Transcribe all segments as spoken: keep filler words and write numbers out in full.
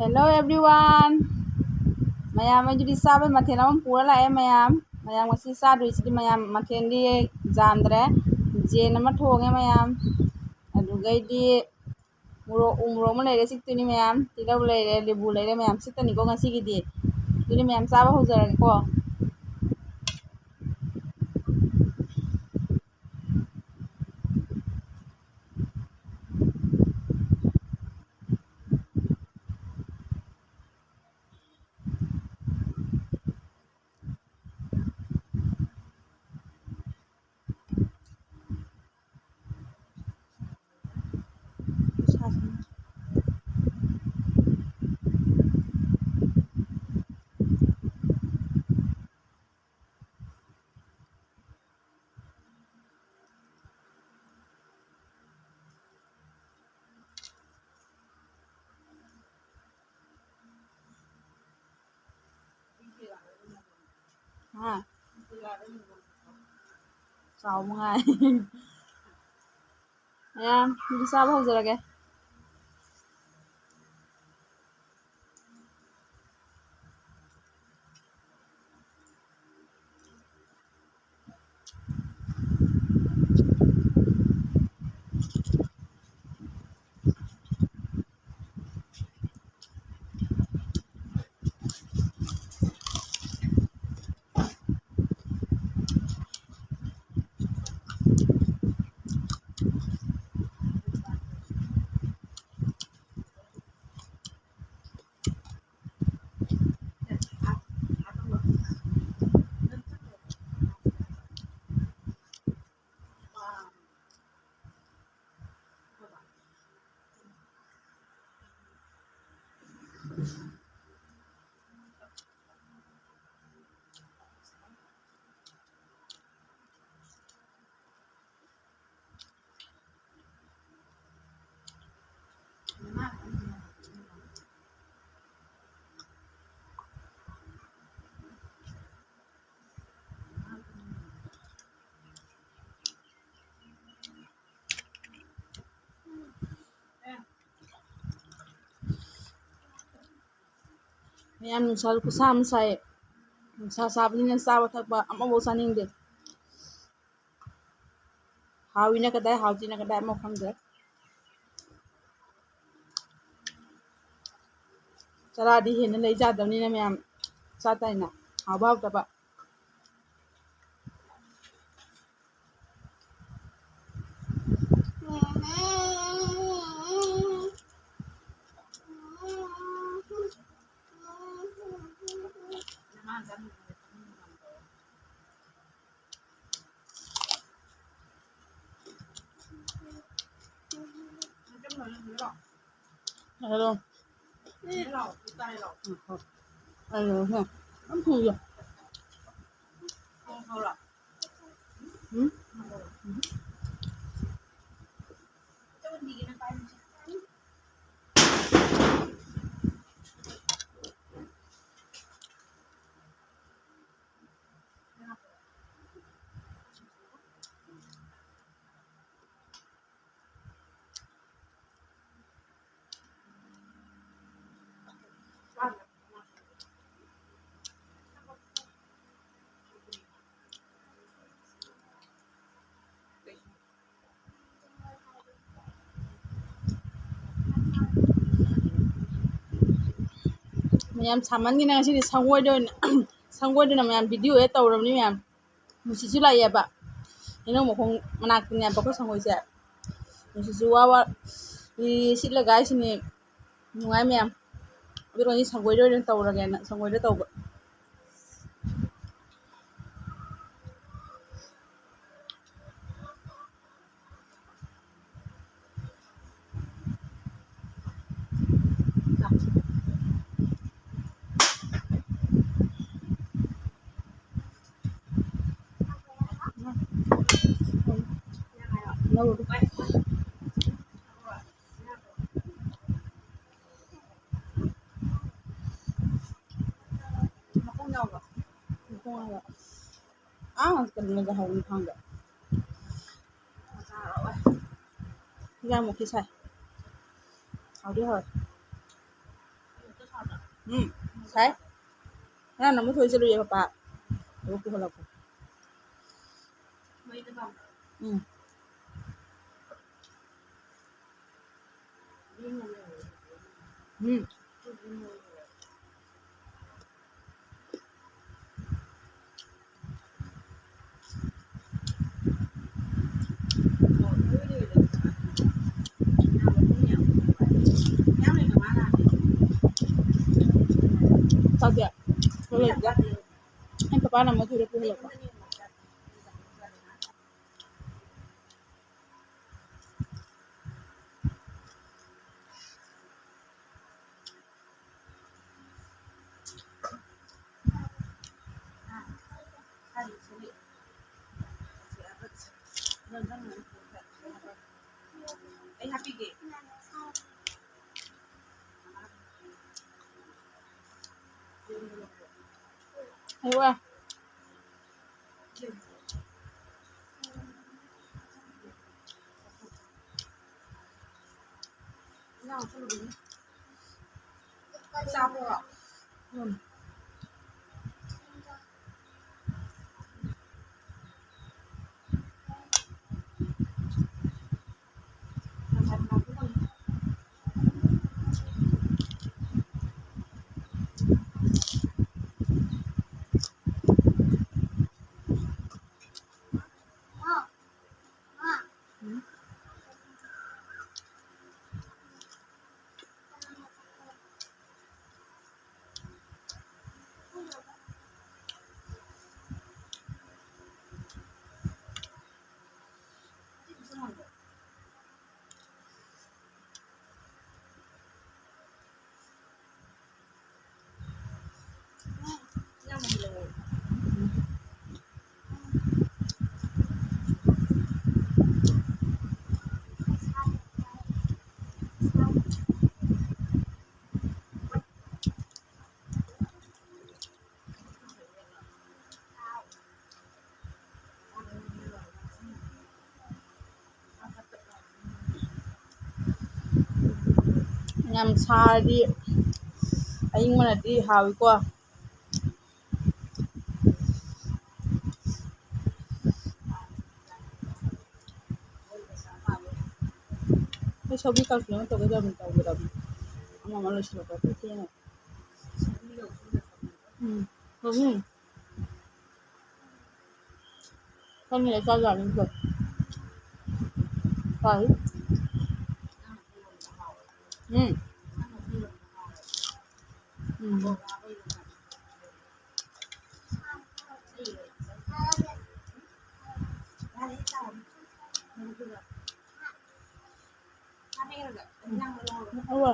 Hello everyone. ꯃꯌꯥꯝ ꯑꯩꯗꯨꯗꯤ ꯆꯥꯕꯩ ꯃꯊꯦꯜ ꯑꯃ ꯄꯨꯔ ꯂꯥꯛꯑꯦ ꯃꯌꯥꯝ꯫ ꯃꯌꯥꯝ ꯉꯁꯤ ꯆꯥꯗꯣꯏꯁꯤꯗꯤ ꯃꯌꯥꯝ ꯃꯊꯦꯜꯗꯤ ꯌꯥꯝꯗ꯭ꯔꯦ꯫ ꯌꯦꯟ ꯑꯃ ꯊꯣꯡꯉꯦ ꯃꯌꯥꯝ꯫ ꯑꯗꯨꯒꯩꯗꯤ ꯃꯣꯔꯣꯛ, ꯎ ꯃꯣꯔꯣꯛ ꯑꯃ ꯂꯩꯔꯦ, ꯆꯤꯛꯇꯣꯏꯅꯤ ꯃꯌꯥꯝ꯫ ꯇꯤꯜꯍꯧ ꯂꯩꯔꯦ, ꯂꯦꯕꯨ ꯂꯩꯔꯦ ꯃꯌꯥꯝ꯫ ꯆꯤꯛꯇꯅꯤꯀꯣ ꯉꯁꯤꯒꯤꯗꯤ꯫ ꯑꯗꯨꯗꯤ ꯃꯌꯥꯝ ꯆꯥꯕ ꯍꯧꯖꯔꯒꯦꯀꯣ꯫ ꯍꯥ? ꯆꯥꯎ ꯃꯉꯥꯏ꯫ ꯃꯌꯥꯝ, ꯑꯗꯨꯗꯤ ꯆꯥꯕ ꯍꯧꯖꯔꯒꯦ꯫ ꯃꯌꯥꯝ, ꯅꯨꯡꯁꯥ ꯈꯨꯠꯁꯥ ꯑꯃ ꯁꯥꯏ꯫ ꯅꯨꯡꯁꯥ ꯁꯥꯕꯅꯤꯅ ꯆꯥꯕ ꯊꯛꯄ ꯑꯃꯐꯥꯎ ꯆꯥꯅꯤꯡꯗꯦ꯫ ꯍꯥꯎꯏꯅ ꯀꯗꯥꯏ, ꯍꯥꯎꯇꯦꯅ ꯀꯗꯥꯏ, ꯑꯃꯐꯥꯎ ꯈꯪꯗ꯭ꯔꯦ꯫ ꯆꯔꯥꯗꯤ ꯍꯦꯟꯅ ꯂꯩ ꯆꯥꯗꯕꯅꯤꯅ ꯃꯌꯥꯝ ꯆꯥ ꯇꯥꯏꯅ, ꯍꯥꯎꯕ ꯍꯥꯎꯇꯕ꯫ Hello. Hello. Hello. Hello. Hmm? ꯃꯌꯥꯝ ꯁꯥꯃꯟꯒꯤꯅ ꯉꯁꯤꯗꯤ ꯁꯪꯒꯣꯏꯗ ꯑꯣꯏꯅ, ꯁꯪꯒꯣꯏꯗꯅ ꯃꯌꯥꯝ video add ꯇꯧꯔꯕꯅꯤ ꯃꯌꯥꯝ꯫ ꯅꯨꯡꯁꯤꯠꯁꯨ ꯂꯥꯛꯑꯦꯕ꯫ ꯍꯩꯅꯧ ꯃꯈꯣꯡ ꯃꯅꯥꯛꯇꯅꯦꯕ ꯑꯩꯈꯣꯏ ꯁꯪꯒꯣꯏꯁꯦ꯫ ꯅꯨꯡꯁꯤꯠꯁꯨ ꯋꯥ ꯋꯥ ꯁꯤꯠꯂꯒ ꯍꯥꯏꯁꯤꯅꯤ꯫ ꯅꯨꯡꯉꯥꯏ ꯃꯌꯥꯝ꯫ ꯑꯗꯨꯅ ꯑꯩ ꯁꯪꯒꯣꯏꯗ ꯑꯣꯏꯅ ꯇꯧꯔꯒꯦꯅ ꯁꯪꯒꯣꯏꯗ ꯇꯧꯕ꯫ ꯃꯈꯣꯡ ꯌꯥꯎꯕ꯫ ꯃꯈꯣꯡ ꯌꯥꯎꯕ꯫ ꯑꯥ, ꯀꯩꯅꯣꯗ ꯍꯧꯕꯅꯤ ꯈꯪꯗꯦ꯫ ꯃꯆꯥ ꯌꯥꯎꯋꯦ꯫ ꯍꯤꯟꯖꯥꯡ ꯃꯨꯛꯀꯤ ꯁꯥꯏ꯫ ꯍꯥꯎꯗꯤ ꯍꯥꯎꯋꯦ꯫ ꯎꯝ꯫ ꯉꯁꯥꯏ ꯉꯔꯥꯡ ꯑꯃ ꯊꯣꯏ ꯆꯠꯂꯨꯏꯌꯦ ꯄꯄꯥ꯫ ꯑꯗꯨꯒ ꯄꯨꯈꯠꯂꯛꯄ꯫ ꯎꯝ꯫ ꯎꯝ꯫ ꯆꯥꯗꯦ꯫ ꯑꯩ ꯄꯄꯥꯅ ꯑꯃ ꯊꯣꯏꯔ ꯄꯨꯍꯜꯂꯛꯄ꯫ ꯑꯩ ꯍꯥꯞꯄꯤꯒꯦ꯫ ꯍꯩꯋꯥ꯫ ꯆꯥꯕ꯭ꯔꯣ? ꯎꯝ꯫ ꯌꯥꯝ ꯁꯥꯔꯗꯤ ꯑꯏꯪꯕꯅꯗꯤ ꯍꯥꯎꯏꯀꯣ꯫ ꯑꯩ ꯁꯧꯒ꯭ꯔꯤ ꯀꯥꯡꯁꯣꯏ ꯑꯃ ꯇꯧꯒꯦ ꯇꯧꯕꯅꯤ, ꯇꯧꯒꯗꯕꯅꯤ꯫ ꯑꯃ ꯑꯃ ꯂꯣꯏꯁꯤꯜꯂꯛꯄ ꯊꯦꯡꯉꯦ꯫ ꯎꯝ꯫ ꯎꯝ꯫ ꯈꯪꯗꯦ, ꯆꯥ ꯌꯥꯅꯤꯡꯗꯦ꯫ ꯐꯔꯦ꯫ ꯎꯝ꯫ ꯎꯝ꯫ ꯑꯋꯥ꯫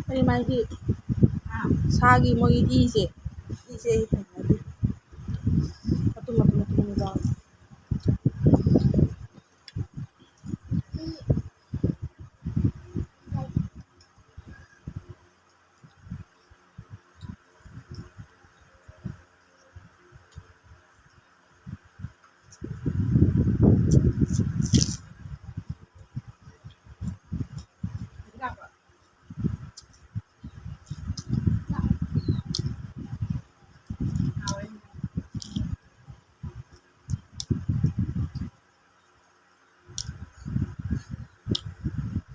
ꯑꯩ ꯃꯥꯒꯤ ꯁꯥꯒꯤ ꯃꯣꯏꯒꯤ ꯏꯁꯦ, ꯏꯁꯦ ꯑꯩ ꯍꯩꯅꯗꯦ꯫ ꯃꯇꯨꯝ ꯃꯇꯨꯝ ꯃꯇꯨꯝ ꯌꯥꯎꯋꯦ꯫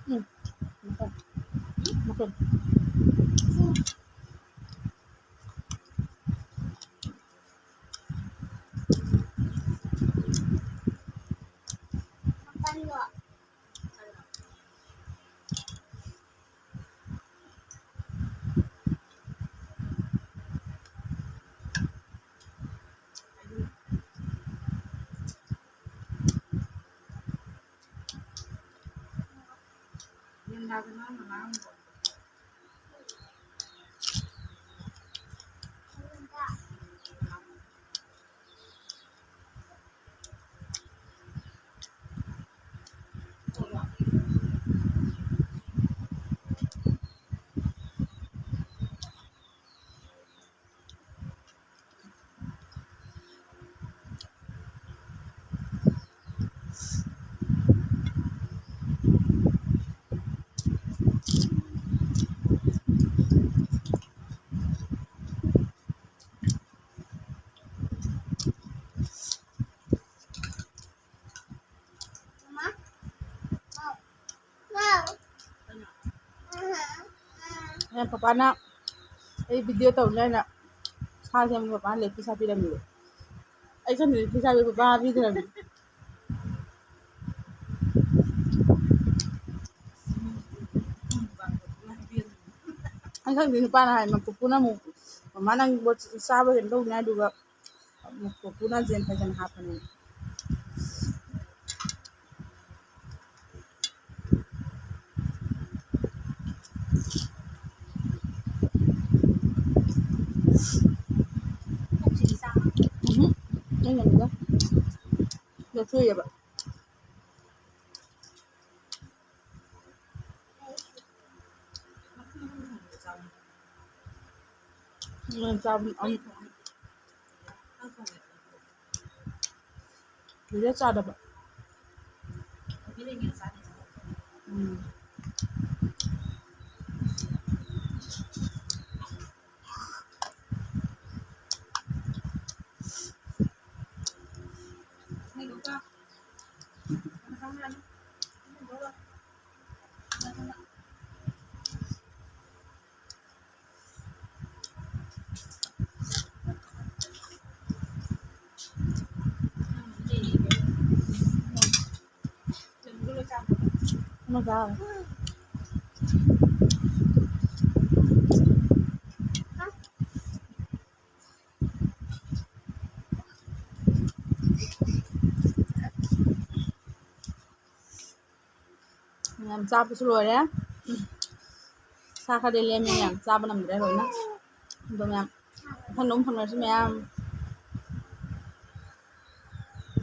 ꯎꯝ꯫ ꯃꯈꯜ꯫ ꯃꯈꯜ꯫ ꯑꯩꯅ ꯄꯄꯥꯅ ꯑꯩ video ꯇꯧꯅꯤ ꯍꯥꯏꯅ ꯁꯥ ꯁꯦꯝꯕ ꯄꯄꯥꯅ ꯂꯩ ꯄꯩꯁꯥ ꯄꯤꯔꯝꯃꯤꯕ꯫ ꯑꯩ ꯈꯪꯗꯦ ꯄꯩꯁꯥ ꯄꯤꯕ ꯄꯄꯥ ꯄꯤꯗ꯭ꯔꯕꯅꯤ꯫ ꯑꯩ ꯈꯪꯗꯦ ꯅꯨꯄꯥꯅ ꯍꯥꯏ ꯄꯨꯄꯨꯅ ꯑꯃꯨꯛ ꯃꯃꯥ ꯅꯪ ꯆꯥꯕ ꯀꯩꯅꯣ ꯇꯧꯅꯤ ꯑꯗꯨꯒ ꯄꯨꯄꯨꯅ ꯖꯦꯟ ꯐꯖꯅ ꯍꯥꯞꯄꯅꯦ꯫ ꯎꯝꯍꯨꯝ꯫ ꯑꯩꯅ ꯑꯃꯨꯛꯀ ꯂꯧꯊꯣꯛꯑꯦꯕ꯫ ꯎꯝ, ꯆꯥꯕ, ꯑꯝ, ꯁꯤꯗ ꯆꯥꯗꯕ꯫ ꯎꯝ꯫ ꯌꯥꯝ ꯆꯥꯕꯁꯨ ꯂꯣꯏꯔꯦ꯫ ꯁꯥ ꯈꯔꯗꯤ ꯂꯦꯝꯃꯦ, ꯃꯌꯥꯝ ꯆꯥꯕ ꯅꯝꯗ꯭ꯔꯦ ꯂꯣꯏꯅ꯫ ꯑꯗꯣ ꯃꯌꯥꯝ ꯃꯊꯪꯗ ꯑꯃꯨꯛ ꯐꯪꯅꯔꯁꯤ ꯃꯌꯥꯝ꯫